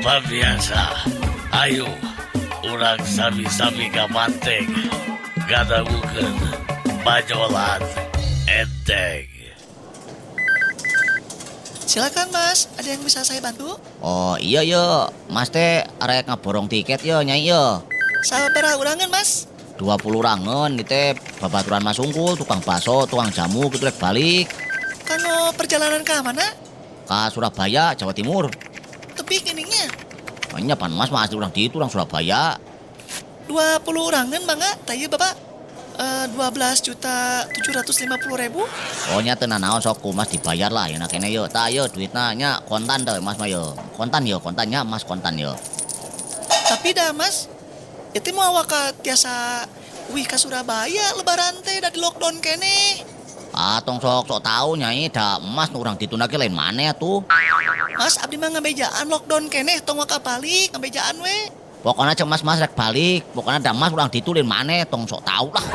Pamirsa, ayo urang sami-sami ngamanteng ngadangukeun bajolan enteng. Silakan, Mas, ada yang bisa saya bantu? Oh iya yo, Mas teh arek ngaborong tiket yo, Nyai yo. Sabaraha urangan, Mas? 20 urangan ieu teh babaturan Mas unggul, tukang bakso, tukang jamu gitu rek balik. Kanggo perjalanan ke mana? Ke Surabaya, Jawa Timur. Tebih geuning nya. Nya pan Mas mah asli urang ditu, urang Surabaya. 20 urangan mangga, tah ieu, Bapak. 12.750.000. Oh nya teu nanaon, sok ku Mas dibayar lah ya kene yo. Tah yo duitna nya, kontan teh Mas mah yo. Kontan yo, kontan nya Mas, kontan yo. Tapi dah, Mas, itu moal waka tiasa uih ka Surabaya lebaran teh, da di lockdown keneh. Ah, tong sok sok tahu, Nyai, da Mas nu urang ditu ge lain maneh atuh. Mas, abdi mah ngabejaan lockdown keneh, tong waka balik, ngabejaan we. Pokoknya cek Mas, Mas rek balik. Pokoknya da Mas urang ditu lain maneh, tong sok tahu lah.